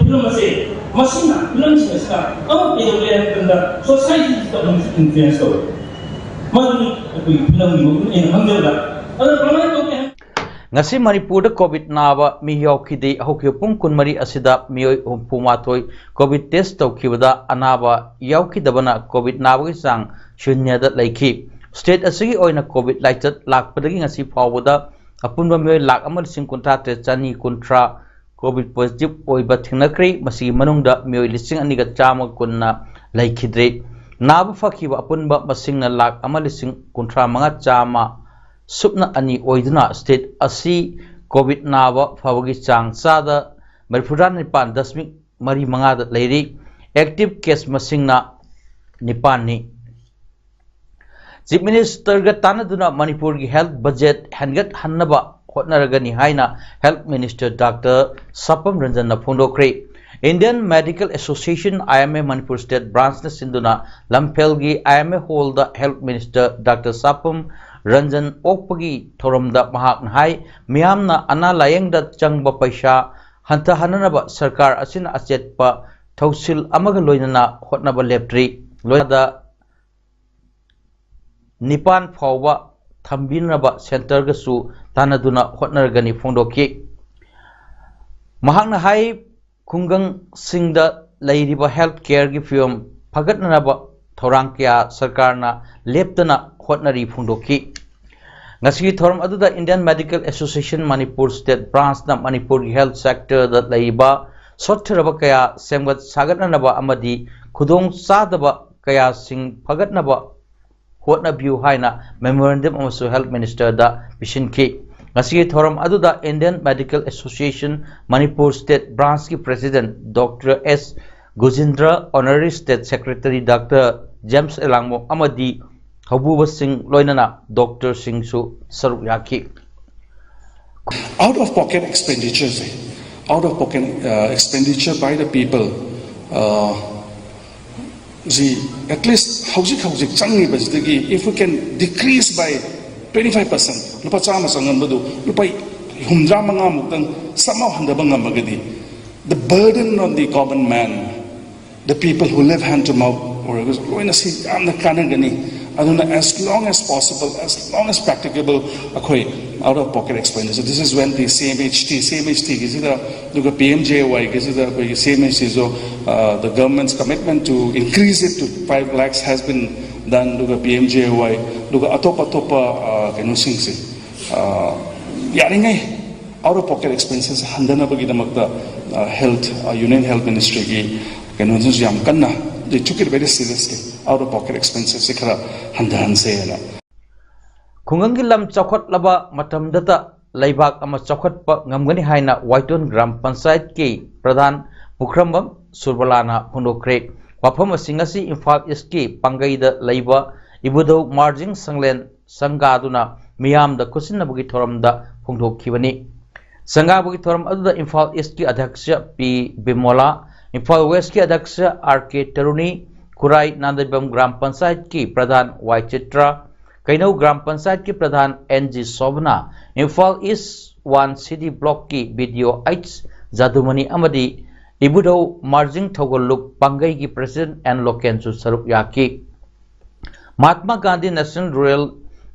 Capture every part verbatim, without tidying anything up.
Film ꯑꯁꯦ, ꯃꯁꯤꯅ, ꯐꯤꯂꯝꯁꯤꯡ ꯑꯁꯤꯅ ꯑꯃ ꯀꯩꯗꯧꯒꯦ ꯍꯥꯏꯕ ꯃꯇꯝꯗ ꯁꯣꯁꯥꯏꯇꯤꯁꯤꯗ ꯑꯃꯨꯛꯁꯨ ꯏꯟꯐ꯭ꯂꯨꯌꯦꯟꯁ ꯇꯧꯋꯦ꯫ ꯃꯗꯨꯅꯤ ꯑꯩꯈꯣꯏꯒꯤ ꯐꯤꯂꯝꯒꯤ ꯃꯒꯨꯟ ꯑꯩꯅ ꯈꯪꯖꯕꯗ꯫ ꯑꯗꯨꯅ ꯀꯃꯥꯏꯅ ꯇꯧꯒꯦ ꯍꯥꯏ- ꯉꯁꯤ ꯃꯅꯤꯄꯨꯔꯗ ꯀꯣꯚꯤꯗ ꯅꯥꯕ ꯃꯤ ꯌꯥꯎꯈꯤꯗꯦ꯫ ꯍꯧꯈꯤꯕ ꯄꯨꯡ ꯀꯨꯟꯃꯔꯤ ꯑꯁꯤꯗ ꯃꯤꯑꯣꯏ ꯍꯨꯝꯐꯨꯃꯥꯊꯣꯏ ꯀꯣꯚꯤꯗ ꯇꯦꯁ ꯇꯧꯈꯤꯕꯗ ꯑꯅꯥꯕ ꯌꯥꯎꯈꯤꯗꯕꯅ ꯀꯣꯚꯤꯗ ꯅꯥꯕꯒꯤ ꯆꯥꯡ ꯁꯨꯟꯌꯗ ꯂꯩꯈꯤ꯫ ꯁ꯭ꯇꯦꯠ ꯑꯁꯤꯒꯤ ꯑꯣꯏꯅ ꯀꯣꯚꯤꯗ ꯂꯥꯏꯆꯠ ꯂꯥꯛꯄꯗꯒꯤ ꯉꯁꯤ ꯐꯥꯎꯕꯗ ꯑꯄꯨꯟꯕ ꯃꯤꯑꯣꯏ ꯂꯥꯈ ꯑꯃ ꯂꯤꯁꯤꯡ ꯀꯨꯟꯊ꯭ꯔꯥ ꯇꯔꯦꯠ ꯆꯅꯤ ꯀꯨꯟꯊ꯭ꯔꯥ ꯀꯣꯚꯤꯗ ꯄꯣꯖꯤꯇꯤꯚ ꯑꯣꯏꯕ ꯊꯦꯡꯅꯈ꯭ꯔꯦ꯫ ꯃꯁꯤꯒꯤ ꯃꯅꯨꯡꯗ ꯃꯤꯑꯣꯏ ꯂꯤꯁꯤꯡ ꯑꯅꯤꯒ ꯆꯥꯝꯃ ꯀꯨꯟꯅ ꯂꯩꯈꯤꯗ꯭ꯔꯦ꯫ ꯅꯥꯕ ꯐꯈꯤꯕ ꯑꯄꯨꯟꯕ ꯃꯁꯤꯡꯅ ꯂꯥꯈ ꯑꯃ ꯂꯤꯁꯤꯡ ꯀꯨꯟꯊ꯭ꯔꯥ ꯃꯉꯥ ꯆꯥꯝꯃ ꯁꯨꯞꯅ ꯑꯅꯤ ꯑꯣꯏꯗꯨꯅ ꯁ꯭ꯇꯦꯠ ꯑꯁꯤ ꯀꯣꯚꯤꯗ ꯅꯥꯕ ꯐꯕꯒꯤ ꯆꯥꯡ ꯆꯥꯗ ꯃꯔꯤꯐꯨꯇꯔꯥ ꯅꯤꯄꯥꯟ ꯗꯁꯃꯤꯛ ꯃꯔꯤ ꯃꯉꯥꯗ ꯂꯩꯔꯤ꯫ ꯑꯦꯛꯇꯤꯚ ꯀꯦꯁ ꯃꯁꯤꯡꯅ ꯅꯤꯄꯥꯟꯅꯤ꯫ ꯆꯤꯐ ꯃꯤꯅꯤꯁꯇꯔꯒ ꯇꯥꯟꯅꯗꯨꯅ ꯃꯅꯤꯄꯨꯔꯒꯤ ꯍꯦꯜꯊ ꯕꯖꯦꯠ ꯍꯦꯟꯒꯠꯍꯟꯅꯕ ꯍꯣꯠꯅꯔꯒꯅꯤ ꯍꯥꯏꯅ ꯍꯦꯜꯊ ꯃꯤꯅꯤꯁꯇꯔ ꯗꯥꯛꯇꯔ ꯁꯥꯄꯝ ꯔꯟꯖꯟꯅ ꯐꯣꯡꯗꯣꯛꯈ꯭ꯔꯦ꯫ Indian medical association, I M A, Manipur state ꯕ꯭ꯔꯥꯟꯁꯅ ꯁꯤꯟꯗꯨꯅ ꯂꯝꯐꯦꯜꯒꯤ ꯑꯥꯏ ꯑꯦꯝ ꯑꯦ ꯍꯣꯜꯗ health minister doctor Sapam Ranjan ꯑꯣꯛꯄꯒꯤ ꯊꯧꯔꯝꯗ ꯃꯍꯥꯛꯅ ꯍꯥꯏ, ꯃꯤꯌꯥꯝꯅ ꯑꯅꯥ ꯂꯥꯌꯦꯡꯗ ꯆꯪꯕ ꯄꯩꯁꯥ ꯍꯟꯊꯍꯟꯅꯅꯕ ꯁꯔꯀꯥꯔ ꯑꯁꯤꯅ ꯑꯆꯦꯠꯄ ꯊꯧꯁꯤꯜ ꯑꯃꯒ ꯂꯣꯏꯅꯅ ꯍꯣꯠꯅꯕ ꯂꯦꯞꯇ꯭ꯔꯤ꯫ ꯂꯣꯏꯅꯗ ꯅꯤꯄꯥꯟ ꯐꯥꯎꯕ ꯊꯝꯕꯤꯅꯕ ꯁꯦꯟꯇꯔꯒꯁꯨ ꯇꯥꯟꯅꯗꯨꯅ ꯍꯣꯠꯅꯔꯒꯅꯤ ꯐꯣꯡꯗꯣꯛꯈꯤ꯫ ꯃꯍꯥꯛꯅ ꯍꯥꯏ, ꯈꯨꯡꯒꯪꯁꯤꯡꯗ ꯂꯩꯔꯤꯕ ꯍꯦꯜꯊ ꯀꯦꯌꯔꯒꯤ ꯐꯤꯕꯝ ꯐꯒꯠꯅꯅꯕ ꯊꯧꯔꯥꯡ ꯀꯌꯥ ꯁꯔꯀꯥꯔꯅ ꯂꯦꯞꯇꯅ ꯍꯣꯠꯅꯔꯤ ꯐꯣꯡꯗꯣꯛꯈꯤ꯫ ꯉꯁꯤꯒꯤ ꯊꯧꯔꯝ ꯑꯗꯨꯗ Indian medical association Manipur state ꯕ꯭ꯔꯥꯟꯁꯅ ꯃꯅꯤꯄꯨꯔꯒꯤ ꯍꯦꯜꯊ ꯁꯦꯛꯇꯔꯗ ꯂꯩꯔꯤꯕ ꯁꯣꯠꯊꯔꯕ ꯀꯌꯥ ꯁꯦꯝꯒꯠ ꯁꯥꯒꯠꯅꯅꯕ ꯑꯃꯗꯤ ꯈꯨꯗꯣꯡ ꯆꯥꯗꯕ ꯀꯌꯥꯁꯤꯡ ꯐꯒꯠꯅꯕ ꯍꯣꯠꯅꯕꯤꯌꯨ ꯍꯥꯏꯅ ꯃꯦꯃꯣꯔꯦꯟꯗꯝ ꯑꯃꯁꯨ ꯍꯦꯜꯊ ꯃꯤꯅꯤꯁꯇꯔꯗ ꯄꯤꯁꯤꯟꯈꯤ꯫ ꯉꯁꯤꯒꯤ ꯊꯧꯔꯝ ꯑꯗꯨꯗ Indian medical association Manipur state ꯕ꯭ꯔꯥꯟꯁꯀꯤ president doctor S Gojendra, honorary state secretary doctor James Elangbam ꯑꯃꯗꯤ ꯍꯧꯕꯨꯕꯁꯤꯡ ꯂꯣꯏꯅꯅ ꯗꯣꯛꯇꯔꯁꯤꯡꯁꯨ ꯁꯔꯨꯛ ꯌꯥꯈꯤ꯫ Out of pocket expenditure say, out of pocket expenditure by the people ꯁꯤ at least ꯍꯧꯖꯤꯛ ꯍꯧꯖꯤꯛ ꯆꯪꯉꯤꯕꯁꯤꯗꯒꯤ if we can decrease by twenty five percent, ꯂꯨꯄꯥ ꯆꯥꯝꯃ ꯆꯪꯉꯝꯕꯗꯨ ꯂꯨꯄꯥ ꯍꯨꯝꯗ꯭ꯔꯥ ꯃꯉꯥꯃꯨꯛꯇꯪ somehow ꯍꯟꯊꯕ ꯉꯝꯃꯒꯗꯤ The burden on the common man, the people who live hand to mouth ꯑꯣꯏꯔꯒꯁꯨ ꯂꯣꯏꯅ ꯁꯤ ꯌꯥꯝꯅ ꯀꯥꯟꯅꯒꯅꯤ꯫ ꯑꯗꯨꯅ as long as possible, as long as practicable, ꯑꯩꯈꯣꯏ out of pocket expenditure, this is when the C M H T, C M HT ꯒꯤꯁꯤꯗ ꯑꯗꯨꯒ P M J A Y ꯒꯤꯁꯤꯗ ꯑꯩꯈꯣꯏꯒꯤ C M H T ꯁꯨ, uh, the government's commitment to increase it to five lakhs has been done. ꯑꯗꯨꯒ P M J A Y, ꯑꯗꯨꯒ ꯑꯇꯣꯞ ꯑꯇꯣꯞꯄ, uh, ꯀꯩꯅꯣꯁꯤꯡꯁꯦ, uh, ꯌꯥꯔꯤꯉꯩ out of pocket expenses ꯍꯟꯊꯅꯕꯒꯤꯗꯃꯛꯇ health, union health ministry ꯒꯤ ꯀꯩꯅꯣꯁꯤꯁꯨ ꯌꯥꯝ ꯀꯟꯅ, they took it very seriously, out of pocket expenses ꯁꯤ ꯈꯔ ꯍꯟꯊꯍꯟꯁꯦꯅ꯫ ꯈꯨꯡꯒꯪꯒꯤ ꯂꯝ ꯆꯥꯎꯈꯠꯂꯕ ꯃꯇꯝꯗꯇ ꯂꯩꯕꯥꯛ ꯑꯃ ꯆꯥꯎꯈꯠꯄ ꯉꯝꯒꯅꯤ ꯍꯥꯏꯅ ꯋꯥꯏꯇꯣꯟ ꯒ꯭ꯔꯥꯝ ꯄꯟꯆꯥꯌꯠꯀꯤ ꯄ꯭ꯔꯙꯥꯟ ꯄꯨꯈ꯭ꯔꯝꯕꯝ ꯁꯨꯔꯕꯂꯥꯅ ꯐꯣꯡꯗꯣꯛꯈ꯭ꯔꯦ꯫ ꯋꯥꯐꯝ ꯑꯁꯤꯡ ꯑꯁꯤ ꯏꯝꯐꯥꯜ ꯏꯁꯀꯤ ꯄꯥꯡꯒꯩꯗ ꯂꯩꯕ ꯏꯕꯨꯙꯧ ꯃꯥꯔꯖꯤꯡ ꯁꯪꯂꯦꯟ ꯁꯪꯒꯥꯗꯨꯅ ꯃꯤꯌꯥꯝꯗ ꯈꯨꯠꯁꯤꯟꯅꯕꯒꯤ ꯊꯧꯔꯝꯗ ꯐꯣꯡꯗꯣꯛꯈꯤꯕꯅꯤ꯫ ꯁꯪꯒꯥꯕꯒꯤ ꯊꯧꯔꯝ ꯑꯗꯨꯗ ꯏꯝꯐꯥꯜ ꯏꯁꯀꯤ ꯑꯗ꯭ꯌꯛꯁ ꯄꯤ ꯕꯤꯃꯣꯂꯥ, ꯏꯝꯐꯥꯜ ꯋꯦꯁꯀꯤ ꯑꯗ꯭ꯌꯛꯁ ꯑꯥꯔ ꯀꯦ ꯇꯔꯨꯅꯤ, ꯈꯨꯔꯥꯏ ꯅꯥꯟꯗꯩꯕꯝ ꯒ꯭ꯔꯥꯝ ꯄꯟꯆꯥꯌꯠꯀꯤ ꯄ꯭ꯔꯙꯥꯟ ꯋꯥꯏ ꯆꯤꯇ꯭ꯔ, ꯀꯩꯅꯧ ꯒ꯭ꯔꯥꯝ ꯄꯟꯆꯥꯌꯠꯀꯤ pradhan N G Shobhana, Imphal East one CD ꯕ꯭ꯂꯣꯛꯀꯤ B D O H Jadumani ꯑꯃꯗꯤ ꯏꯕꯨꯙꯧ ꯃꯥꯔꯖꯤꯡ ꯊꯧꯒꯜꯂꯨꯞ ꯄꯥꯡꯒꯩꯒꯤ ꯄ꯭ꯔꯦꯁꯤꯗꯦꯟꯠ ꯑꯦꯟ ꯂꯣꯀꯦꯟꯁꯨ ꯁꯔꯨꯛ ꯌꯥꯈꯤ꯫ Mahatma Gandhi national rural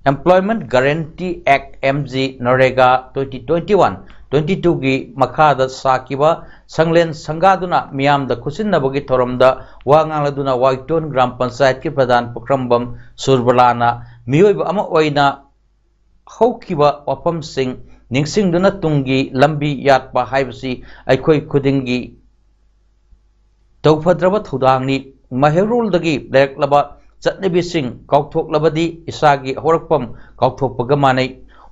employment guarantee act, M G NREGA, twenty twenty-one twenty-two ꯒꯤ ꯃꯈꯥꯗ ꯁꯥꯈꯤꯕ ꯁꯪꯂꯦꯟ ꯁꯪꯒꯥꯗꯨꯅ ꯃꯤꯌꯥꯝꯗ ꯈꯨꯠꯁꯤꯟꯅꯕꯒꯤ ꯊꯧꯔꯝꯗ ꯋꯥ ꯉꯥꯡꯂꯗꯨꯅ ꯋꯥꯏꯇꯣꯟ ꯒ꯭ꯔꯥꯝ ꯄꯟꯆꯥꯌꯠꯀꯤ ꯄ꯭ꯔꯙꯥꯟ ꯄꯨꯈ꯭ꯔꯝꯕꯝ ꯁꯨꯔꯕꯂꯥꯅ ꯃꯤꯑꯣꯏꯕ ꯑꯃ ꯑꯣꯏꯅ ꯍꯧꯈꯤꯕ ꯋꯥꯐꯝꯁꯤꯡ ꯅꯤꯡꯁꯤꯡꯗꯨꯅ ꯇꯨꯡꯒꯤ ꯂꯝꯕꯤ ꯌꯥꯠꯄ ꯍꯥꯏꯕꯁꯤ ꯑꯩꯈꯣꯏ ꯈꯨꯗꯤꯡꯒꯤ ꯇꯧꯐꯗ꯭ꯔꯕ ꯊꯧꯗꯥꯡꯅꯤ꯫ ꯃꯩꯍꯧꯔꯣꯜꯗꯒꯤ ꯂꯩꯔꯛꯂꯕ ꯆꯠꯅꯕꯤꯁꯤꯡ ꯀꯥꯎꯊꯣꯛꯂꯕꯗꯤ ꯏꯁꯥꯒꯤ ꯍꯧꯔꯛꯐꯝ ꯀꯥꯎꯊꯣꯛꯄꯒ ꯃꯥꯟꯅꯩ꯫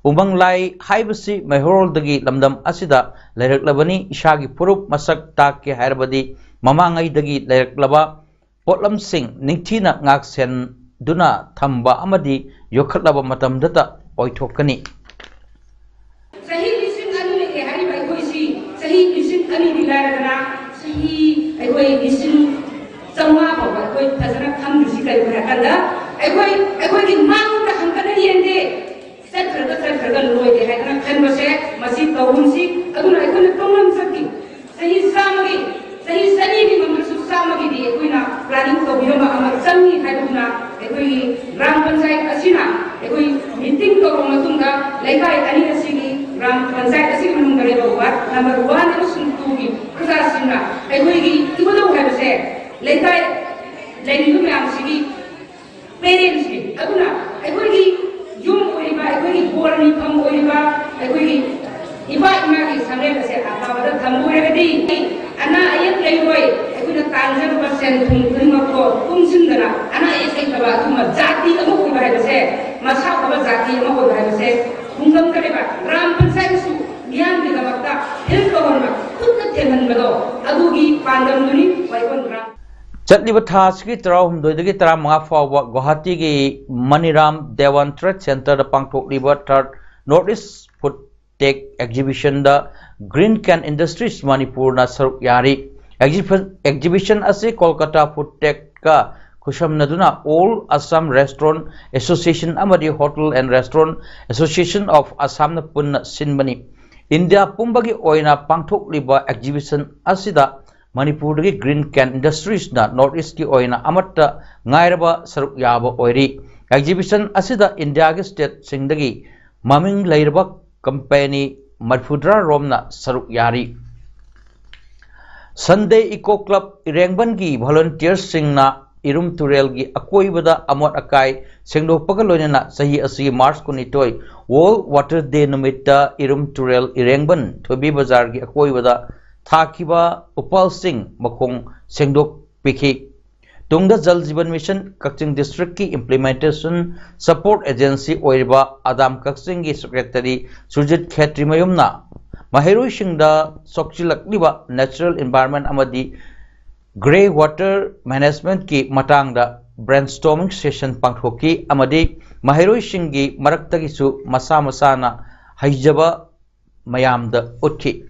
ꯎꯃꯪ ꯂꯥꯏ ꯍꯥꯏꯕꯁꯤ ꯃꯩꯍꯧꯔꯣꯜꯗꯒꯤ ꯂꯝꯗꯝ ꯑꯁꯤꯗ ꯂꯩꯔꯛꯂꯕꯅꯤ꯫ ꯏꯁꯥꯒꯤ ꯐꯨꯔꯨꯞ ꯃꯁꯛ ꯇꯥꯛꯀꯦ ꯍꯥꯏꯔꯕꯗꯤ ꯃꯃꯥꯡꯉꯩꯗꯒꯤ ꯂꯩꯔꯛꯂꯕ ꯄꯣꯠꯂꯝꯁꯤꯡ ꯅꯤꯡꯊꯤꯅ ꯉꯥꯛꯁꯦꯟꯗꯨꯅ ꯊꯝꯕ ꯑꯃꯗꯤ ꯌꯣꯛꯈꯠꯂꯕ ꯃꯇꯝꯗꯇ ꯑꯣꯏꯊꯣꯛꯀꯅꯤ꯫ ꯆꯍꯤ ꯂꯤꯁꯤꯡ ꯑꯅꯤ ꯂꯩꯔꯦ ꯍꯥꯏꯔꯤꯕ ꯑꯩꯈꯣꯏꯁꯤ ꯆꯍꯤ ꯂꯤꯁꯤꯡ ꯑꯅꯤꯗꯤ ꯂꯥꯏꯔꯗꯅ ꯆꯍꯤ ꯑꯩꯈꯣꯏ ꯂꯤꯁꯤꯡ ꯆꯥꯝꯃꯉꯥ ꯐꯥꯎꯕ ꯑꯩꯈꯣꯏ ꯐꯖꯅ ꯈꯪꯗ꯭ꯔꯤꯁꯤ ꯀꯔꯤꯒꯤꯅꯣ ꯍꯥꯏ ꯀꯥꯟꯗ ꯑꯩꯈꯣꯏ ꯑꯩꯈꯣꯏꯒꯤ ꯃꯥꯡꯗ ꯍꯪꯀꯠꯅ ꯌꯦꯡꯗꯦ꯫ ꯆꯠꯈ꯭ꯔꯒ ꯆꯠꯈ꯭ꯔꯒ ꯂꯣꯏꯔꯦ ꯍꯥꯏꯗꯅ ꯈꯟꯕꯁꯦ ꯃꯁꯤ ꯇꯧꯒꯨꯝꯁꯤ꯫ ꯑꯗꯨꯅ ꯑꯩꯈꯣꯏꯅ ꯇꯣꯡꯂꯝ ꯆꯠꯈꯤ꯫ ꯆꯍꯤ ꯆꯥꯝꯃꯒꯤ, ꯆꯍꯤ ꯆꯅꯤꯒꯤ ꯃꯅꯨꯡꯗꯁꯨ ꯆꯥꯝꯃꯒꯤꯗꯤ ꯑꯩꯈꯣꯏꯅ planning ꯇꯧꯕꯤꯔꯝꯕ ꯑꯃ ꯆꯪꯉꯤ ꯍꯥꯏꯕꯗꯨꯅ ꯑꯩꯈꯣꯏꯒꯤ ꯒ꯭ꯔꯥꯝ ꯄꯟꯆꯥꯌꯠ ꯑꯁꯤꯅ ꯑꯩꯈꯣꯏ meeting ꯇꯧꯔꯕ ꯃꯇꯨꯡꯗ ꯂꯩꯀꯥꯏ ꯑꯅꯤ ꯑꯁꯤꯒꯤ ꯒ꯭ꯔꯥꯝ ꯄꯟꯆꯥꯌꯠ ꯑꯁꯤꯒꯤ ꯃꯅꯨꯡꯗ ꯂꯩꯕ ward number one ꯑꯃꯁꯨꯡ twoꯒꯤ ꯄ꯭ꯔꯖꯥꯁꯤꯡꯅ ꯑꯩꯈꯣꯏꯒꯤ ꯏꯕꯨꯙꯧ ꯍꯥꯏꯕꯁꯦ ꯂꯩꯀꯥꯏ ꯂꯩꯔꯤꯕ ꯃꯌꯥꯝꯁꯤꯒꯤ parents ꯅꯤ꯫ ꯑꯗꯨꯅ ꯑꯩꯈꯣꯏꯒꯤ ꯌꯨꯝ ꯑꯣꯏꯔꯤꯕ, ꯑꯩꯈꯣꯏꯒꯤ ꯕꯣꯔ ꯅꯤꯐꯝ ꯑꯣꯏꯔꯤꯕ ꯑꯩꯈꯣꯏꯒꯤ ꯏꯄꯥ ꯏꯃꯥꯒꯤ ꯁꯪꯂꯦꯟ ꯑꯁꯦ ꯑꯐꯕꯗ ꯊꯝꯕ ꯑꯣꯏꯔꯒꯗꯤ ꯑꯅꯥ ꯑꯌꯦꯛ ꯂꯩꯔꯣꯏ꯫ ꯑꯩꯈꯣꯏꯅ ꯇꯥꯟꯖꯔꯨꯕ ꯁꯦꯟ ꯊꯨꯝ ꯈꯨꯗꯤꯡꯃꯛꯇꯣ ꯇꯨꯡꯁꯤꯟꯗꯅ ꯑꯅꯥ ꯑꯌꯦꯛ ꯂꯩꯇꯕ ꯑꯗꯨꯒꯨꯝꯕ ꯖꯥꯇꯤ ꯑꯃ ꯑꯣꯏꯕ ꯍꯥꯏꯕꯁꯦ, ꯃꯁꯥ ꯐꯕ ꯖꯥꯇꯤ ꯑꯃ ꯑꯣꯏꯕ ꯍꯥꯏꯕꯁꯦ ꯈꯨꯡꯒꯪꯗ ꯂꯩꯕ ꯒ꯭ꯔꯥꯝ ꯄꯟꯆꯥꯌꯠꯁꯨ ꯃꯤꯌꯥꯝꯒꯤꯗꯃꯛꯇ help ꯇꯧꯍꯟꯕ, ꯈꯨꯠꯅ ꯊꯦꯡꯍꯟꯕꯗꯣ ꯑꯗꯨꯒꯤ ꯄꯥꯟꯗꯝꯗꯨꯅꯤ ꯋꯥꯏꯕꯝ ꯒ꯭ꯔꯥꯝ ꯆꯠꯂꯤꯕ ꯊꯥ ꯑꯁꯤꯒꯤ ꯇꯔꯥꯍꯨꯝꯗꯣꯏꯗꯒꯤ ꯇꯔꯥꯃꯉꯥ ꯐꯥꯎꯕ ꯒꯨꯋꯥꯍꯥꯇꯤꯒꯤ ꯃꯅꯤꯔꯥꯝ ꯗꯦꯋꯥꯟ Trade Centreꯗ ꯄꯥꯡꯊꯣꯛꯂꯤꯕ Third North East Food Tech Exhibitionꯗ Green Can Industries ꯃꯅꯤꯄꯨꯔꯅ ꯁꯔꯨꯛ ꯌꯥꯔꯤ꯫ Exhibi-, exhibition ꯑꯁꯤ Kolkata Food Techꯀ ꯈꯨꯠꯁꯝꯅꯗꯨꯅ All Assam Restaurant Association ꯑꯃꯗꯤ Hotel and Restaurant Association of Assamꯅ ꯄꯨꯟꯅ ꯁꯤꯟꯕꯅꯤ꯫ ꯏꯟꯗꯤꯌꯥ ꯄꯨꯝꯕꯒꯤ ꯑꯣꯏꯅ ꯄꯥꯡꯊꯣꯛꯂꯤꯕ exhibition ꯑꯁꯤꯗ ꯃꯅꯤꯄꯨꯔꯗꯒꯤ Green Can Industriesꯅ North Eastꯀꯤ ꯑꯣꯏꯅ ꯑꯃꯠꯇ ꯉꯥꯏꯔꯕ ꯁꯔꯨꯛ ꯌꯥꯕ ꯑꯣꯏꯔꯤ꯫ Exhibition ꯑꯁꯤꯗ ꯏꯟꯗꯤꯌꯥꯒꯤ stateꯁꯤꯡꯗꯒꯤ ꯃꯃꯤꯡ ꯂꯩꯔꯕ company ꯃꯔꯤꯐꯨꯇꯔꯥ ꯔꯣꯝꯅ ꯁꯔꯨꯛ ꯌꯥꯔꯤ꯫ Sunday Eco Club ꯏꯔꯦꯡꯕꯟꯒꯤ volunteersꯁꯤꯡꯅ ꯏꯔꯨꯝ ꯇꯨꯔꯦꯜꯒꯤ ꯑꯀꯣꯏꯕꯗ ꯑꯃꯣꯠ ꯑꯀꯥꯏ ꯁꯦꯡꯗꯣꯛꯄꯒ ꯂꯣꯏꯅꯅ ꯆꯍꯤ ꯑꯁꯤꯒꯤ March ꯀꯨꯟꯅꯤꯊꯣꯏ World Water Day ꯅꯨꯃꯤꯠꯇ ꯏꯔꯨꯝ ꯇꯨꯔꯦꯜ ꯏꯔꯦꯡꯕꯟ ꯊꯣꯏꯕꯤ ꯕꯖꯥꯔꯒꯤ ꯑꯀꯣꯏꯕꯗ ꯊꯥꯈꯤꯕ ꯎꯄꯥꯜꯁꯤꯡ ꯃꯈꯣꯡ ꯁꯦꯡꯗꯣꯛꯄꯤꯈꯤ꯫ ꯇꯨꯡꯗ Jal Jeevan Mission ꯀꯛꯆꯤꯡ districtꯀꯤ implementation support agency ꯑꯣꯏꯔꯤꯕ ꯑꯗꯥꯝ ꯀꯛꯆꯤꯡꯒꯤ secretary ꯁꯨꯔꯖꯤꯠ ꯈꯦꯇ꯭ꯔꯤꯃꯌꯨꯝꯅ ꯃꯍꯩꯔꯣꯏꯁꯤꯡꯗ ꯁꯣꯛꯆꯤꯜꯂꯛꯂꯤꯕ natural environment ꯑꯃꯗꯤ grey water managementꯀꯤ ꯃꯇꯥꯡꯗ brainstorming session ꯄꯥꯡꯊꯣꯛꯈꯤ ꯑꯃꯗꯤ ꯃꯍꯩꯔꯣꯏꯁꯤꯡꯒꯤ ꯃꯔꯛꯇꯒꯤꯁꯨ ꯃꯁꯥ ꯃꯁꯥꯅ ꯍꯩꯖꯕ ꯃꯌꯥꯝꯗ ꯎꯠꯈꯤ꯫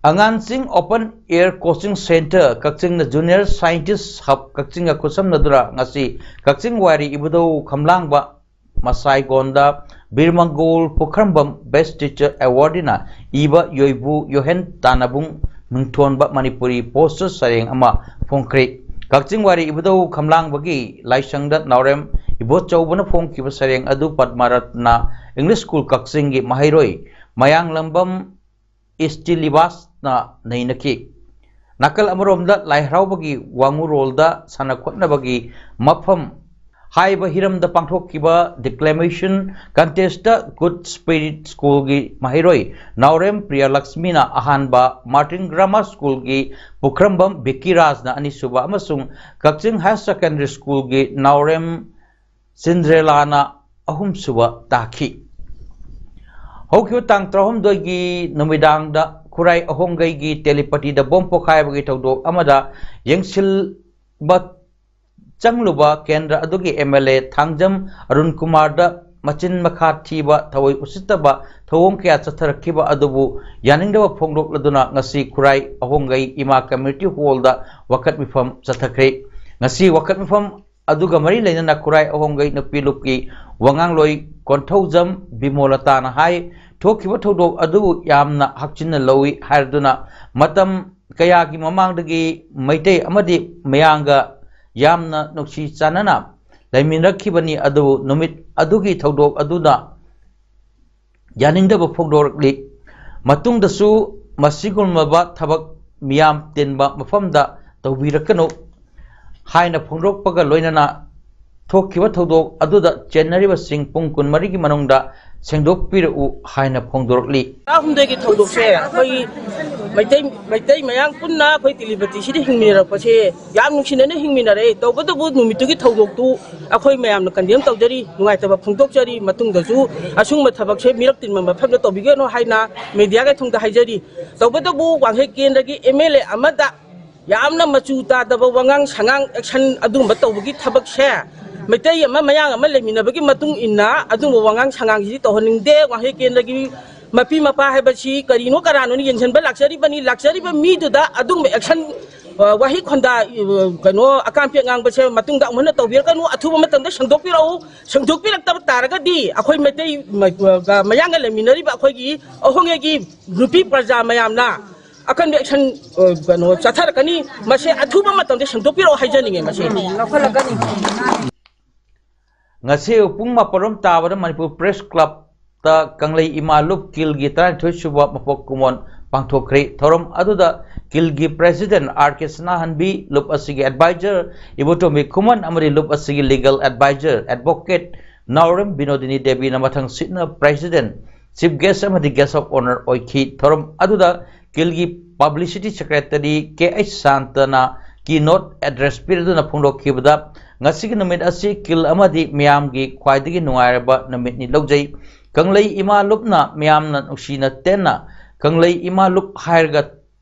ꯑꯉꯥꯟꯁꯤꯡ Open Air Coaching Centre ꯀꯛꯆꯤꯡꯅ Junior Scientist Hub ꯀꯛꯆꯤꯡꯒ ꯈꯨꯠꯁꯝꯅꯗꯨꯅ ꯉꯁꯤ ꯀꯛꯆꯤꯡ ꯋꯥꯏꯔꯤ ꯏꯕꯨꯙꯧ ꯈꯝꯂꯥꯡꯕ ꯃꯁꯥꯏꯒꯣꯟꯗ ꯕꯤꯔꯃꯪꯒꯣꯜ ꯄꯨꯈ꯭ꯔꯝꯕꯝ Best Teacher Awardꯅ ꯏꯕ ꯌꯣꯏꯕꯨ ꯌꯣꯍꯦꯟ ꯇꯥꯅꯕꯨꯡ ꯃꯤꯡꯊꯣꯟꯕ ꯃꯅꯤꯄꯨꯔꯤ poster ꯁꯩꯔꯦꯡ ꯑꯃ ꯐꯣꯡꯈ꯭ꯔꯦ꯫ ꯀꯛꯆꯤꯡ ꯋꯥꯏꯔꯤ ꯏꯕꯨꯙꯧ ꯈꯝꯂꯥꯡꯕꯒꯤ ꯂꯥꯏꯁꯪꯗ ꯅꯥꯎꯔꯦꯝ ꯏꯕꯣꯆꯧꯕꯅ ꯐꯣꯡꯈꯤꯕ ꯁꯩꯔꯦꯡ ꯑꯗꯨ ꯄꯗꯃꯔꯠꯅ English School ꯀꯛꯆꯤꯡꯒꯤ ꯃꯍꯩꯔꯣꯏ ꯃꯌꯥꯡꯂꯝꯕꯝ ꯏꯁꯇꯤꯂꯤꯕꯥꯁꯅ ꯅꯩꯅꯈꯤ꯫ ꯅꯥꯀꯜ ꯑꯃꯔꯣꯝꯗ ꯂꯥꯏ ꯍꯔꯥꯎꯕꯒꯤ ꯋꯥꯡꯉꯨꯔꯣꯜꯗ ꯁꯥꯟꯅ ꯈꯣꯠꯅꯕꯒꯤ ꯃꯐꯝ ꯍꯥꯏꯕ ꯍꯤꯔꯝꯗ ꯄꯥꯡꯊꯣꯛꯈꯤꯕ declamation contestꯇ Good Spirit Schoolꯒꯤ ꯃꯍꯩꯔꯣꯏ ꯅꯥꯎꯔꯦꯝ ꯄ꯭ꯔꯤꯌꯥꯂꯛꯁꯃꯤꯅ ꯑꯍꯥꯟꯕ, Martin Grammar Schoolꯒꯤ ꯄꯨꯈ꯭ꯔꯝꯕꯝ ꯕꯤꯀꯤꯔꯥꯖꯅ ꯑꯅꯤꯁꯨꯕ ꯑꯃꯁꯨꯡ ꯀꯛꯆꯤꯡ Higher Secondary Schoolꯒꯤ ꯅꯥꯎꯔꯦꯝ ꯆꯤꯟꯗ꯭ꯔꯦꯂꯥꯅ ꯑꯍꯨꯝꯁꯨꯕ ꯇꯥꯈꯤ꯫ ꯍꯧꯈꯤꯕ ꯇꯥꯡ ꯇꯔꯥꯍꯨꯝꯗꯣꯏꯒꯤ ꯅꯨꯃꯤꯗꯥꯡꯗ ꯈꯨꯔꯥꯏ ꯑꯍꯣꯡꯒꯩꯒꯤ ꯇꯦꯂꯤꯄꯇꯤꯗ ꯕꯣꯝ ꯄꯣꯈꯥꯏꯕꯒꯤ ꯊꯧꯗꯣꯛ ꯑꯃꯗ ꯌꯦꯡꯁꯤꯟꯕ ꯆꯪꯂꯨꯕ ꯀꯦꯟꯗ꯭ꯔ ꯑꯗꯨꯒꯤ MLA ꯊꯥꯡꯖꯝ ꯑꯔꯨꯟ ꯀꯨꯃꯥꯔꯗ ꯃꯆꯤꯟ ꯃꯈꯥ ꯊꯤꯕ, ꯊꯑꯣꯏ ꯎꯁꯤꯠꯇꯕ ꯊꯧꯑꯣꯡ ꯀꯌꯥ ꯆꯠꯊꯔꯛꯈꯤꯕ ꯑꯗꯨꯕꯨ ꯌꯥꯅꯤꯡꯗꯕ ꯐꯣꯡꯗꯣꯛꯂꯗꯨꯅ ꯉꯁꯤ ꯈꯨꯔꯥꯏ ꯑꯍꯣꯡꯒꯩ ꯏꯃꯥ Community Hallꯗ ꯋꯥꯀꯠ ꯃꯤꯐꯝ ꯆꯠꯊꯈ꯭ꯔꯦ꯫ ꯉꯁꯤ ꯋꯥꯀꯠ ꯃꯤꯐꯝ ꯑꯗꯨꯒ ꯃꯔꯤ ꯂꯩꯅꯅ ꯈꯨꯔꯥꯏ ꯑꯍꯣꯡꯒꯩ ꯅꯨꯄꯤ ꯂꯨꯞꯀꯤ ꯋꯥꯉꯥꯡꯂꯣꯏ ꯀꯣꯟꯊꯧꯖꯝ ꯕꯤꯃꯣꯂꯇꯥꯅ ꯍꯥꯏ, ꯊꯣꯛꯈꯤꯕ ꯊꯧꯗꯣꯛ ꯑꯗꯨ ꯌꯥꯝꯅ ꯍꯛꯆꯤꯟꯅ ꯂꯧꯏ ꯍꯥꯏꯔꯗꯨꯅ ꯃꯇꯝ ꯀꯌꯥꯒꯤ ꯃꯃꯥꯡꯗꯒꯤ ꯃꯩꯇꯩ ꯑꯃꯗꯤ ꯃꯌꯥꯡꯒ ꯌꯥꯝꯅ ꯅꯨꯡꯁꯤ ꯆꯥꯟꯅꯅ ꯂꯩꯃꯤꯟꯅꯔꯛꯈꯤꯕꯅꯤ, ꯑꯗꯨꯕꯨ ꯅꯨꯃꯤꯠ ꯑꯗꯨꯒꯤ ꯊꯧꯗꯣꯛ ꯑꯗꯨꯗ ꯌꯥꯅꯤꯡꯗꯕ ꯐꯣꯡꯗꯣꯔꯛꯂꯤ꯫ ꯃꯇꯨꯡꯗꯁꯨ ꯃꯁꯤꯒꯨꯝꯂꯕ ꯊꯕꯛ ꯃꯤꯌꯥꯝ ꯇꯤꯟꯕ ꯃꯐꯝꯗ ꯇꯧꯕꯤꯔꯛꯀꯅꯨ ꯍꯥꯏꯅ ꯐꯣꯡꯗꯣꯔꯛꯄꯒ ꯂꯣꯏꯅꯅ ꯊꯣꯛꯈꯤꯕ ꯊꯧꯗꯣꯛ ꯑꯗꯨꯗ ꯆꯦꯟꯅꯔꯤꯕꯁꯤꯡ ꯄꯨꯡ ꯀꯨꯟꯃꯔꯤꯒꯤ ꯃꯅꯨꯡꯗ ꯁꯦꯡꯗꯣꯛꯄꯤꯔꯛꯎ ꯍꯥꯏꯅ ꯐꯣꯡꯗꯣꯔꯛꯂꯤ꯫ ꯇꯔꯥꯍꯨꯝꯗꯣꯏꯒꯤ ꯊꯧꯗꯣꯛꯁꯦ ꯑꯩꯈꯣꯏ ꯃꯩꯇꯩ, ꯃꯩꯇꯩ ꯃꯌꯥꯝ ꯄꯨꯟꯅ ꯑꯩꯈꯣꯏ ꯇꯤꯂꯤꯄꯇꯤꯁꯤꯗ ꯍꯤꯡꯃꯤꯟꯅꯔꯛꯄꯁꯦ ꯌꯥꯝ ꯅꯨꯡꯁꯤꯅꯅ ꯍꯤꯡꯃꯤꯟꯅꯔꯦ꯫ ꯇꯧꯕꯇꯕꯨ ꯅꯨꯃꯤꯠꯇꯨꯒꯤ ꯊꯧꯗꯣꯛꯇꯨ ꯑꯩꯈꯣꯏ ꯃꯌꯥꯝꯅ condemn ꯇꯧꯖꯔꯤ, ꯅꯨꯡꯉꯥꯏꯇꯕ ꯐꯣꯡꯗꯣꯛꯆꯔꯤ꯫ ꯃꯇꯨꯡꯗꯁꯨ ꯑꯁꯨꯝꯕ ꯊꯕꯛꯁꯦ ꯃꯤꯔꯛ ꯇꯤꯟꯕ ꯃꯐꯝꯗ ꯇꯧꯕꯤꯒꯅꯨ ꯍꯥꯏꯅ ꯃꯦꯗꯤꯌꯥꯒꯤ ꯊꯣꯡꯗ ꯍꯥꯏꯖꯔꯤ꯫ ꯇꯧꯕꯇꯕꯨ ꯋꯥꯡꯈꯩ ꯀꯦꯟꯗ꯭ꯔꯒꯤ MLA ꯑꯃꯗ ꯌꯥꯝꯅ ꯃꯆꯨ ꯇꯥꯗꯕ ꯋꯥꯉꯥꯡ ꯁꯉꯥꯡ, action ꯑꯗꯨꯒꯨꯝꯕ ꯇꯧꯕꯒꯤ ꯊꯕꯛꯁꯦ ꯃꯩꯇꯩ ꯑꯃ ꯃꯌꯥꯡ ꯑꯃ ꯂꯩꯃꯤꯟꯅꯕꯒꯤ ꯃꯇꯨꯡ ꯏꯟꯅ ꯑꯗꯨꯒꯨꯝꯕ ꯋꯥꯉꯥꯡ ꯁꯉꯥꯡꯁꯤꯗꯤ ꯇꯧꯍꯟꯅꯤꯡꯗꯦ꯫ ꯋꯥꯡꯈꯩ ꯀꯦꯟꯗ꯭ꯔꯒꯤ ꯃꯄꯤ ꯃꯄꯥ ꯍꯥꯏꯕꯁꯤ ꯀꯔꯤꯅꯣ ꯀꯔꯥꯅꯣꯅ ꯌꯦꯡꯁꯤꯟꯕ ꯂꯥꯛꯆꯔꯤꯕꯅꯤ꯫ ꯂꯥꯛꯆꯔꯤꯕ ꯃꯤꯗꯨꯗ ꯑꯗꯨꯒꯨꯝꯕ action ꯋꯥꯍꯩ ꯈꯣꯟꯗꯥ, ꯀꯩꯅꯣ, ꯑꯀꯥꯝꯄꯦꯠ ꯉꯥꯡꯕꯁꯦ ꯃꯇꯨꯡꯗ ꯑꯃꯨꯛ ꯍꯟꯅ ꯇꯧꯕꯤꯔꯛꯀꯅꯨ꯫ ꯑꯊꯨꯕ ꯃꯇꯝꯗ ꯁꯦꯡꯗꯣꯛꯄꯤꯔꯛꯎ꯫ ꯁꯦꯡꯗꯣꯛꯄꯤꯔꯛꯇꯕ ꯇꯥꯔꯒꯗꯤ ꯑꯩꯈꯣꯏ ꯃꯩꯇꯩ ꯃ-, ꯃꯌꯥꯡꯒ ꯂꯩꯃꯤꯟꯅꯔꯤꯕ ꯑꯩꯈꯣꯏꯒꯤ ꯑꯍꯣꯡꯉꯩꯒꯤ ꯅꯨꯄꯤ ꯄ꯭ꯔꯖꯥ ꯃꯌꯥꯝꯅ ꯑꯀꯟꯕ action, ꯑ, ꯀꯩꯅꯣ, ꯆꯠꯊꯔꯛꯀꯅꯤ꯫ ꯃꯁꯦ ꯑꯊꯨꯕ ꯃꯇꯝꯗ ꯁꯦꯡꯗꯣꯛꯄꯤꯔꯛꯑꯣ ꯍꯥꯏꯖꯅꯤꯡꯉꯦ꯫ ꯃꯁꯦ ꯉꯁꯤ ꯄꯨꯡ ꯃꯥꯄꯟ ꯔꯣꯝ ꯇꯥꯕꯗ ꯃꯅꯤꯄꯨꯔ ꯄ꯭ꯔꯦꯁ ꯀ꯭ꯂꯕꯇ ꯀꯪꯂꯩ ꯏꯃꯥ ꯂꯨꯞ ꯀꯤꯜꯒꯤ ꯇꯔꯥꯅꯤꯊꯣꯏ ꯁꯨꯕ ꯃꯄꯣꯛ ꯀꯨꯝꯑꯣꯟ ꯄꯥꯡꯊꯣꯛꯈ꯭ꯔꯦ꯫ ꯊꯧꯔꯝ ꯑꯗꯨꯗ ꯀꯤꯜꯒꯤ ꯄ꯭ꯔꯦꯁꯤꯗꯦꯟꯠ ꯑꯥꯔ ꯀꯦ ꯁꯅꯥꯍꯟꯕꯤ, ꯂꯨꯞ ꯑꯁꯤꯒꯤ ꯑꯦꯗꯚꯥꯏꯖꯔ ꯏꯕꯣꯇꯣꯝꯕꯤ ꯈꯨꯃꯟ ꯑꯃꯗꯤ ꯂꯨꯞ ꯑꯁꯤꯒꯤ ꯂꯤꯒꯦꯜ ꯑꯦꯗꯚꯥꯏꯖꯔ ꯑꯦꯗꯚꯣꯀꯦꯠ ꯅꯥꯎꯔꯦꯝ ꯕꯤꯅꯣꯗꯤꯅꯤ ꯗꯦꯕꯤꯅ ꯃꯊꯪ ꯁꯤꯠꯅ ꯄ꯭ꯔꯦꯁꯤꯗꯦꯟꯠ, ꯆꯤꯐ ꯒꯦꯁ ꯑꯃꯗꯤ ꯒꯦꯁ ꯑꯣꯐ ꯑꯣꯅꯔ ꯑꯣꯏꯈꯤ꯫ ꯊꯧꯔꯝ ꯑꯗꯨꯗ ꯀꯤꯜꯒꯤ ꯄꯕ꯭ꯂꯤꯁꯤꯇꯤ ꯁꯦꯀ꯭ꯔꯦꯇꯔꯤ ꯀꯦ ꯑꯩꯆ ꯁꯥꯟꯇꯅ ꯀꯤ ꯅꯣꯠ ꯑꯦꯗ꯭ꯔꯦꯁ ꯄꯤꯔꯗꯨꯅ ꯐꯣꯡꯗꯣꯛꯈꯤꯕꯗ, ꯉꯁꯤꯒꯤ ꯅꯨꯃꯤꯠ ꯑꯁꯤ ꯀꯤꯜ ꯑꯃꯗꯤ ꯃꯤꯌꯥꯝꯒꯤ ꯈ꯭ꯋꯥꯏꯗꯒꯤ ꯅꯨꯡꯉꯥꯏꯔꯕ ꯅꯨꯃꯤꯠꯅꯤ ꯂꯧꯖꯩ꯫ ꯀꯪꯂꯩ ꯏꯃꯥ ꯂꯨꯞꯅ ꯃꯤꯌꯥꯝꯅ ꯅꯨꯡꯁꯤꯅ ꯇꯦꯟꯅ ꯀꯪꯂꯩ ꯏꯃꯥ ꯂꯨꯞ ꯍꯥꯏꯔꯒ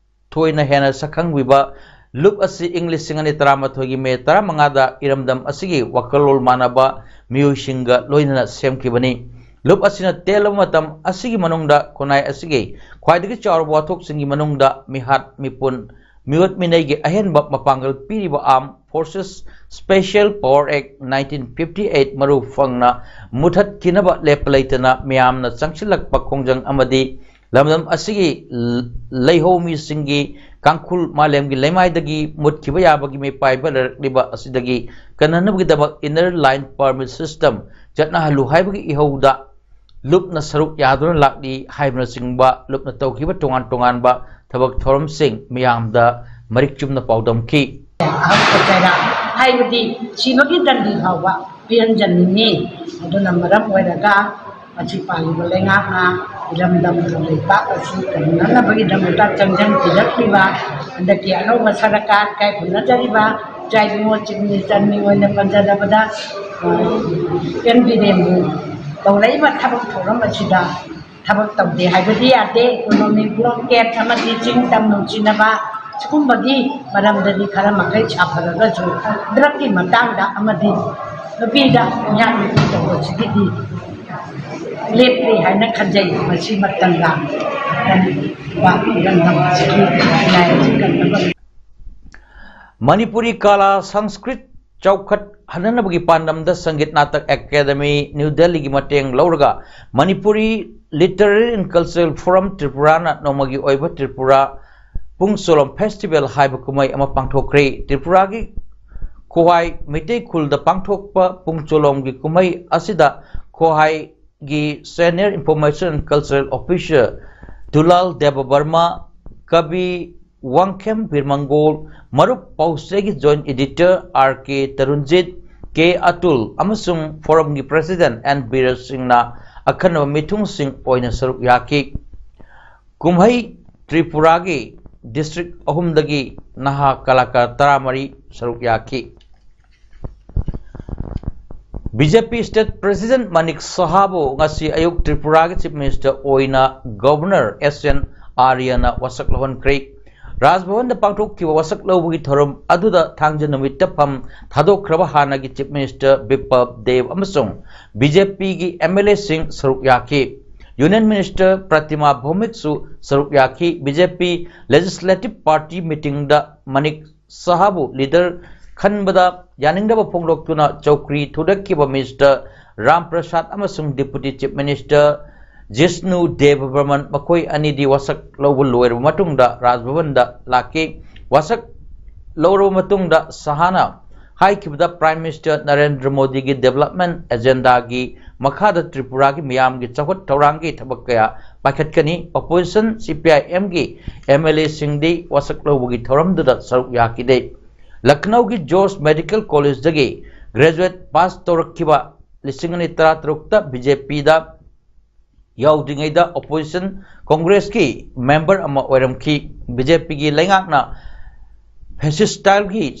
ꯊꯣꯏꯅ ꯍꯦꯟꯅ ꯁꯛꯈꯪꯕꯤꯕ ꯂꯨꯞ ꯑꯁꯤ ꯏꯪ ꯂꯤꯁꯤꯡ ꯑꯅꯤ ꯇꯔꯥꯃꯥꯊꯣꯏꯒꯤ ꯃꯦ ꯇꯔꯥꯃꯉꯥꯗ ꯏꯔꯝꯗꯝ ꯑꯁꯤꯒꯤ ꯋꯥꯈꯜꯂꯣꯟ ꯃꯥꯟꯅꯕ ꯃꯤꯑꯣꯏꯁꯤꯡꯒ ꯂꯣꯏꯅꯅ ꯁꯦꯝꯈꯤꯕꯅꯤ꯫ ꯂꯨꯞ ꯑꯁꯤꯅ ꯇꯦꯜꯂꯕ ꯃꯇꯝ ꯑꯁꯤꯒꯤ ꯃꯅꯨꯡꯗ ꯈꯨꯟꯅꯥꯏ ꯑꯁꯤꯒꯤ ꯈ꯭ꯋꯥꯏꯗꯒꯤ ꯆꯥꯎꯔꯕ ꯋꯥꯊꯣꯛꯁꯤꯡꯒꯤ ꯃꯅꯨꯡꯗ ꯃꯤꯍꯥꯠ, ꯃꯤꯄꯨꯟ, ꯃꯤꯑꯣꯠ ꯃꯤꯅꯩꯒꯤ ꯑꯍꯦꯟꯕ ꯃꯄꯥꯡꯒꯜ ꯄꯤꯔꯤꯕ Armed Forces Special Power Act nineteen fifty eight ꯃꯔꯨ ꯐꯪꯅ ꯃꯨꯊꯠꯈꯤꯅꯕ ꯂꯦꯞꯄ ꯂꯩꯇꯅ ꯃꯤꯌꯥꯝꯅ ꯆꯪꯁꯤꯜꯂꯛꯄ ꯈꯣꯡꯖꯪ ꯑꯃꯗꯤ ꯂꯝꯗꯝ ꯑꯁꯤꯒꯤ ꯂ-, ꯂꯩꯍꯧꯃꯤꯁꯤꯡꯒꯤ ꯀꯥꯡꯈꯨꯜ ꯃꯥꯂꯦꯝꯒꯤ ꯂꯩꯃꯥꯏꯗꯒꯤ ꯃꯨꯠꯈꯤꯕ ꯌꯥꯕꯒꯤ ꯃꯤꯄꯥꯏꯕ ꯂꯩꯔꯛꯂꯤꯕ ꯑꯁꯤꯗꯒꯤ ꯀꯟꯅꯅꯕꯒꯤꯗꯃꯛ Inner Line Permit System ꯆꯠꯅꯍꯜꯂꯨ ꯍꯥꯏꯕꯒꯤ ꯏꯍꯧꯗ ꯂꯨꯞꯅ ꯁꯔꯨꯛ ꯌꯥꯗꯨꯅ ꯂꯥꯛꯂꯤ ꯍꯥꯏꯕꯅꯆꯤꯡꯕ ꯂꯨꯞꯅ ꯇꯧꯈꯤꯕ ꯇꯣꯉꯥꯟ ꯇꯣꯉꯥꯟꯕ ꯊꯕꯛ ꯊꯧꯔꯝꯁꯤꯡ ꯃꯤꯌꯥꯝꯗ ꯃꯔꯤꯛ ꯆꯨꯝꯅ ꯄꯥꯎꯗꯝꯈꯤ꯫ ꯑꯍꯛꯄ ꯆꯩꯔꯥꯛ ꯍꯥꯏꯕꯗꯤ ꯁꯤꯕꯒꯤ ꯗꯟꯗꯤ ꯐꯥꯎꯕ ꯄꯤꯍꯟꯖꯅꯤꯡꯉꯤ꯫ ꯑꯗꯨꯅ ꯃꯔꯝ ꯑꯣꯏꯔꯒ ꯃꯁꯤ ꯄꯥꯜꯂꯤꯕ ꯂꯩꯉꯥꯛꯅ ꯏꯔꯝꯗꯝꯒ ꯂꯩꯕꯥꯛ ꯑꯁꯤ ꯀꯟꯅꯅꯕꯒꯤꯗꯃꯛꯇ ꯆꯪꯖꯟ ꯄꯤꯔꯛꯂꯤꯕ ꯍꯟꯗꯛꯀꯤ ꯑꯅꯧꯕ ꯁꯔꯀꯥꯔ ꯏꯀꯥꯏ ꯈꯨꯝꯅꯖꯔꯤꯕ ꯏꯆꯥ ꯏꯕꯨꯡꯉꯣ ꯆꯤꯞ ꯃꯤꯅꯤꯁꯇꯔ ꯃꯤꯡ ꯑꯣꯏꯅ ꯄꯟꯖꯔꯕꯗ, ꯑ, ꯑꯦꯟ ꯕꯤꯔꯦꯟꯕꯨ ꯇꯧꯔꯛꯏꯕ ꯊꯕꯛ ꯊꯧꯔꯝ ꯑꯁꯤꯗ ꯊꯕꯛ ꯇꯧꯗꯦ ꯍꯥꯏꯕꯗꯤ ꯌꯥꯗꯦ꯫ ꯏꯀꯣꯅꯣꯃꯤꯛ ꯕ꯭ꯂꯣꯀꯦꯠ ꯑꯃꯗꯤ ꯆꯤꯡ ꯇꯝ ꯅꯨꯡꯁꯤꯅꯕ ꯁꯤꯒꯨꯝꯕꯒꯤ ꯃꯔꯝꯗꯗꯤ ꯈꯔ ꯃꯈꯩ ꯁꯥꯐꯔꯒꯁꯨ ꯗ꯭ꯔꯛꯀꯤ ꯃꯇꯥꯡꯗ ꯑꯃꯗꯤ ꯅꯨꯄꯤꯗ ꯃꯤꯍꯥꯠ ꯃꯤꯄꯨꯟ ꯇꯧꯕꯁꯤꯒꯤꯗꯤ ꯂꯦꯞꯇ꯭ꯔꯤ ꯍꯥꯏꯅ ꯈꯟꯖꯩ꯫ ꯃꯁꯤ ꯃꯇꯝꯒ ꯏꯔꯝꯗꯝ ꯑꯁꯤꯒꯤ ꯈꯨꯟꯅꯥꯏ ꯑꯁꯤ ꯀꯟꯅꯕ ꯃꯅꯤꯄꯨꯔꯤ ꯀꯂꯥ ꯁꯪꯁꯀ꯭ꯔꯤꯠ ꯆꯥꯎꯈꯠꯍꯟꯅꯅꯕꯒꯤ ꯄꯥꯟꯗꯝꯗ ꯁꯪꯒꯤꯠ ꯅꯥꯇꯛ ꯑꯦꯀꯥꯗꯃꯤ ꯅ꯭ꯌꯨ ꯗꯦꯜꯂꯤꯒꯤ ꯃꯇꯦꯡ ꯂꯧꯔꯒ Manipuri Literary and Cultural Forum ꯇ꯭ꯔꯤꯄꯨꯔꯥꯅ ꯅꯣꯡꯃꯒꯤ ꯑꯣꯏꯕ ꯇ꯭ꯔꯤꯄꯨꯔꯥ ꯄꯨꯡ ꯆꯣꯂꯣꯝ ꯐꯦꯁꯇꯤꯚꯦꯜ ꯍꯥꯏꯕ ꯀꯨꯝꯍꯩ ꯑꯃ ꯄꯥꯡꯊꯣꯛꯈ꯭ꯔꯦ꯫ ꯇ꯭ꯔꯤꯄꯨꯔꯥꯒꯤ ꯈꯣꯍꯥꯏ ꯃꯩꯇꯩ ꯈꯨꯜꯗ ꯄꯥꯡꯊꯣꯛꯄ ꯄꯨꯡ ꯆꯣꯂꯣꯝꯒꯤ ꯀꯨꯝꯍꯩ ꯑꯁꯤꯗ ꯈꯣꯍꯥꯏꯒꯤ Senior Information and Cultural Officer ꯗꯨꯂꯥꯜ ꯗꯦꯕꯕꯔꯃ, ꯀꯕꯤ ꯋꯥꯡꯈꯦꯝ ꯕꯤꯔꯃꯪꯒꯣꯜ, ꯃꯔꯨꯞ ꯄꯥꯎꯆꯦꯒꯤ Joint Editor ꯑꯥꯔ ꯀꯦ ꯇꯔꯨꯟꯖꯤꯠ, ꯀꯦ ꯑꯇꯨꯜ ꯑꯃꯁꯨꯡ ꯐꯣꯔꯝꯒꯤ President ꯑꯦꯟ ꯕꯤꯔꯦꯁ ꯁꯤꯡꯅ ꯑꯈꯟꯅꯕ ꯃꯤꯊꯨꯡꯁꯤꯡ ꯑꯣꯏꯅ ꯁꯔꯨꯛ ꯌꯥꯈꯤ꯫ ꯀꯨꯝꯍꯩ ꯇ꯭ꯔꯤꯄꯨꯔꯥꯒꯤ district ꯑꯍꯨꯝꯗꯒꯤ ꯅꯍꯥ ꯀꯂꯥꯀꯥꯔ ꯇꯔꯥꯃꯔꯤ ꯁꯔꯨꯛ ꯌꯥꯈꯤ꯫ ꯕꯤ ꯖꯦ ꯄꯤ State President ꯃꯅꯤꯛ ꯁꯍꯥꯕꯨ ꯉꯁꯤ ꯑꯌꯨꯛ ꯇ꯭ꯔꯤꯄꯨꯔꯥꯒꯤ Chief Minister ꯑꯣꯏꯅ Governor ꯑꯦꯁ ꯑꯦꯟ ꯑꯥꯔꯌꯅ ꯋꯥꯁꯛ ꯂꯧꯍꯟꯈ꯭ꯔꯦ꯫ ꯔꯥꯖ ꯚꯕꯟꯗ ꯄꯥꯡꯊꯣꯛꯈꯤꯕ ꯋꯥꯁꯛ ꯂꯧꯕꯒꯤ ꯊꯧꯔꯝ ꯑꯗꯨꯗ ꯊꯥꯡꯖ ꯅꯨꯃꯤꯠꯇ ꯐꯝ ꯊꯥꯗꯣꯛꯈ꯭ꯔꯕ ꯍꯥꯟꯅꯒꯤ Chief Minister ꯕꯤꯄꯜ ꯗꯦꯕ ꯑꯃꯁꯨꯡ ꯕꯤ ꯖꯦ ꯄꯤꯒꯤ ꯑꯦꯝ ꯑꯦꯜ ꯑꯦꯁꯤꯡ ꯁꯔꯨꯛ ꯌꯥꯈꯤ꯫ Union Minister ꯄ꯭ꯔꯇꯤꯃꯥ ꯚꯧꯃꯤꯛꯁꯨ ꯁꯔꯨꯛ ꯌꯥꯈꯤ꯫ ꯕꯤ ꯖꯦ ꯄꯤ Legislative Party meetingꯗ ꯃꯅꯤꯛ ꯁꯍꯥꯕꯨ leader ꯈꯟꯕꯗ ꯌꯥꯅꯤꯡꯗꯕ ꯐꯣꯡꯗꯣꯛꯇꯨꯅ ꯆꯧꯀ꯭ꯔꯤ ꯊꯨꯗꯦꯛꯈꯤꯕ Minister ꯔꯥꯝ ꯄ꯭ꯔꯁꯥꯗ ꯑꯃꯁꯨꯡ Deputy Chief Minister ꯖꯤꯁꯅꯨ ꯗꯦꯕ ꯕꯔꯃꯟ, ꯃꯈꯣꯏ ꯑꯅꯤꯗꯤ ꯋꯥꯁꯛ ꯂꯧꯕ ꯂꯣꯏꯔꯕ ꯃꯇꯨꯡꯗ ꯔꯥꯖ ꯚꯕꯟꯗ ꯂꯥꯛꯈꯤ꯫ ꯋꯥꯁꯛ ꯂꯧꯔꯕ ꯃꯇꯨꯡꯗ ꯁꯍꯥꯅ ꯍꯥꯏꯈꯤꯕꯗ, Prime Minister ꯅꯔꯦꯟꯗ꯭ꯔ ꯃꯣꯗꯤꯒꯤ development agendaꯒꯤ ꯃꯈꯥꯗ ꯇ꯭ꯔꯤꯄꯨꯔꯥꯒꯤ ꯃꯤꯌꯥꯝꯒꯤ ꯆꯥꯎꯈꯠ ꯊꯧꯔꯥꯡꯒꯤ ꯊꯕꯛ ꯀꯌꯥ ꯄꯥꯏꯈꯠꯀꯅꯤ꯫ Opposition ꯁꯤ ꯄꯤ ꯑꯥꯏ ꯑꯦꯝꯒꯤ ꯑꯦꯝ ꯑꯦꯜ ꯑꯦꯁꯤꯡꯗꯤ ꯋꯥꯁꯛ ꯂꯧꯕꯒꯤ ꯊꯧꯔꯝꯗꯨꯗ ꯁꯔꯨꯛ ꯌꯥꯈꯤꯗꯦ꯫ ꯂꯈꯅꯧꯒꯤ George Medical Collegeꯗꯒꯤ graduate pass ꯇꯧꯔꯛꯈꯤꯕ ꯂꯤꯁꯤꯡ ꯑꯅꯤ ꯇꯔꯥꯇꯔꯨꯛꯇ ꯕꯤ ꯖꯦ ꯄꯤꯗ ꯌꯥꯎꯗ꯭ꯔꯤꯉꯩꯗ opposition Congressꯀꯤ member ꯑꯃ ꯑꯣꯏꯔꯝꯈꯤ꯫ ꯕꯤ ꯖꯦ ꯄꯤꯒꯤ ꯂꯩꯉꯥꯛꯅ fascist styleꯒꯤ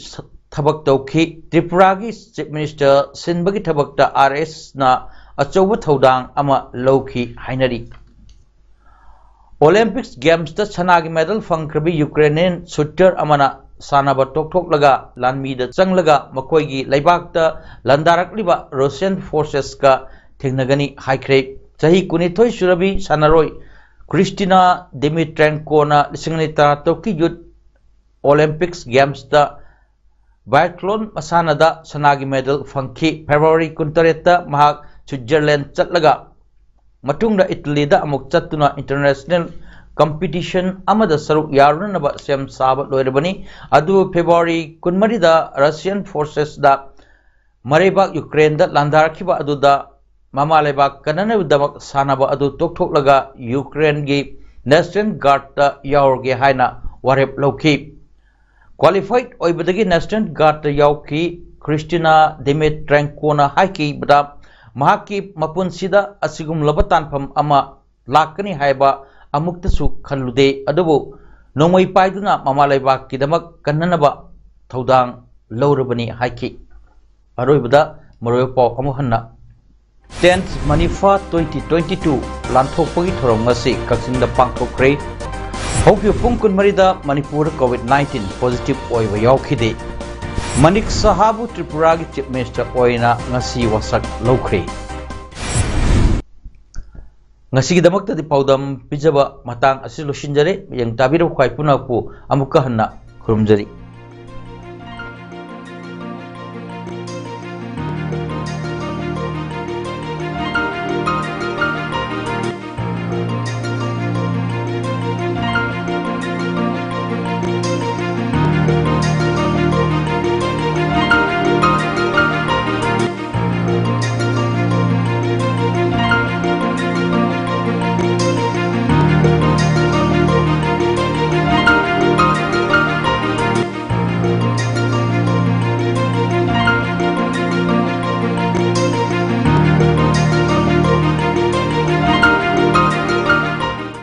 ꯊꯕꯛ ꯇꯧꯈꯤ꯫ ꯇ꯭ꯔꯤꯄꯨꯔꯥꯒꯤ Chief Minister ꯁꯤꯟꯕꯒꯤ ꯊꯕꯛꯇ ꯑꯥꯔ ꯑꯦꯁꯅ ꯑꯆꯧꯕ ꯊꯧꯗꯥꯡ ꯑꯃ ꯂꯧꯈꯤ ꯍꯥꯏꯅꯔꯤ꯫ Olympics Gamesꯇ ꯁꯅꯥꯒꯤ medal ꯐꯪꯈ꯭ꯔꯕꯤ Ukrainian shooter ꯑꯃꯅ ꯁꯥꯟꯅꯕ ꯇꯣꯛꯊꯣꯛꯂꯒ ꯂꯥꯟꯃꯤꯗ ꯆꯪꯂꯒ ꯃꯈꯣꯏꯒꯤ ꯂꯩꯕꯥꯛꯇ ꯂꯥꯟꯗꯥꯔꯛꯂꯤꯕ Russian forcesꯀ ꯊꯦꯡꯅꯒꯅꯤ ꯍꯥꯏꯈ꯭ꯔꯦ꯫ ꯆꯍꯤ ꯀꯨꯟꯅꯤꯊꯣꯏ ꯁꯨꯔꯕꯤ ꯁꯥꯟꯅꯔꯣꯏ Kristina Dmitrenkoꯅ ꯂꯤꯁꯤꯡ ꯑꯅꯤ ꯇꯔꯥꯇꯔꯨꯛꯀꯤ Youth Olympics Gamesꯇ Biathlon ꯃꯁꯥꯟꯅꯗ ꯁꯅꯥꯒꯤ medal ꯐꯪꯈꯤ꯫ February ꯀꯨꯟꯇꯔꯦꯠꯇ ꯃꯍꯥꯛ Switzerland ꯆꯠꯂꯒ ꯃꯇꯨꯡꯗ Italyꯗ ꯑꯃꯨꯛ ꯆꯠꯇꯨꯅ international competition ꯑꯃꯗ ꯁꯔꯨꯛ ꯌꯥꯔꯨꯅꯅꯕ ꯁꯦꯝ ꯁꯥꯕ ꯂꯣꯏꯔꯕꯅꯤ꯫ ꯑꯗꯨꯕꯨ February ꯀꯨꯟꯃꯔꯤꯗ Russian forcesꯗ ꯃꯔꯩꯕꯥꯛ Ukraineꯗ ꯂꯥꯟꯗꯥꯔꯛꯈꯤꯕ ꯑꯗꯨꯗ ꯃꯃꯥ ꯂꯩꯕꯥꯛ ꯀꯟꯅꯅꯕꯒꯤꯗꯃꯛ ꯁꯥꯟꯅꯕ ꯑꯗꯨ ꯇꯣꯛꯊꯣꯛꯂꯒ Ukraineꯒꯤ National Guardꯇ ꯌꯥꯎꯔꯒꯦ ꯍꯥꯏꯅ ꯋꯥꯔꯦꯞ ꯂꯧꯈꯤ꯫ Qualified ꯑꯣꯏꯕꯗꯒꯤ National Guardꯇ ꯌꯥꯎꯈꯤ꯫ Kristina Dmitrenkoꯅ ꯍꯥꯏꯈꯤꯕꯗ, ꯃꯍꯥꯛꯀꯤ ꯃꯄꯨꯟꯁꯤꯗ ꯑꯁꯤꯒꯨꯝꯂꯕ ꯇꯥꯟꯐꯝ ꯑꯃ ꯂꯥꯛꯀꯅꯤ ꯍꯥꯏꯕ ꯑꯃꯨꯛꯇꯁꯨ ꯈꯜꯂꯨꯗꯦ, ꯑꯗꯨꯕꯨ ꯅꯣꯡꯃꯩ ꯄꯥꯏꯗꯨꯅ ꯃꯃꯥ ꯂꯩꯕꯥꯛꯀꯤꯗꯃꯛ ꯀꯟꯅꯅꯕ ꯊꯧꯗꯥꯡ ꯂꯧꯔꯕꯅꯤ ꯍꯥꯏꯈꯤ꯫ ꯑꯔꯣꯏꯕꯗ ꯃꯔꯨꯑꯣꯏꯕ ꯄꯥꯎ ꯑꯃꯨꯛ ꯍꯟꯅ꯫ Tenth MANIFA twenty twenty-two ꯂꯥꯟꯊꯣꯛꯄꯒꯤ ꯊꯧꯔꯝ ꯉꯁꯤ ꯀꯛꯆꯤꯡꯗ ꯄꯥꯡꯊꯣꯛꯈ꯭ꯔꯦ꯫ ꯍꯧꯈꯤꯕ ꯄꯨꯡ ꯀꯨꯟꯃꯔꯤꯗ ꯃꯅꯤꯄꯨꯔꯗ COVID nineteen positive ꯑꯣꯏꯕ ꯌꯥꯎꯈꯤꯗꯦ꯫ ꯃꯅꯤꯛ ꯁꯍꯥꯕꯨ ꯇ꯭ꯔꯤꯄꯨꯔꯥꯒꯤ Chief Minister ꯑꯣꯏꯅ ꯉꯁꯤ ꯋꯥꯁꯛ ꯂꯧꯈ꯭ꯔꯦ꯫ ꯉꯁꯤꯒꯤꯗꯃꯛꯇꯗꯤ ꯄꯥꯎꯗꯝ ꯄꯤꯖꯕ ꯃꯇꯥꯡ ꯑꯁꯤ ꯂꯣꯏꯁꯤꯟꯖꯔꯦ꯫ ꯃꯤꯠꯌꯦꯡ ꯇꯥꯕꯤꯔꯕ ꯈ꯭ꯋꯥꯏ ꯄꯨꯝꯅꯃꯛꯄꯨ ꯑꯃꯨꯛꯀ ꯍꯟꯅ ꯈꯨꯔꯨꯝꯖꯔꯤ꯫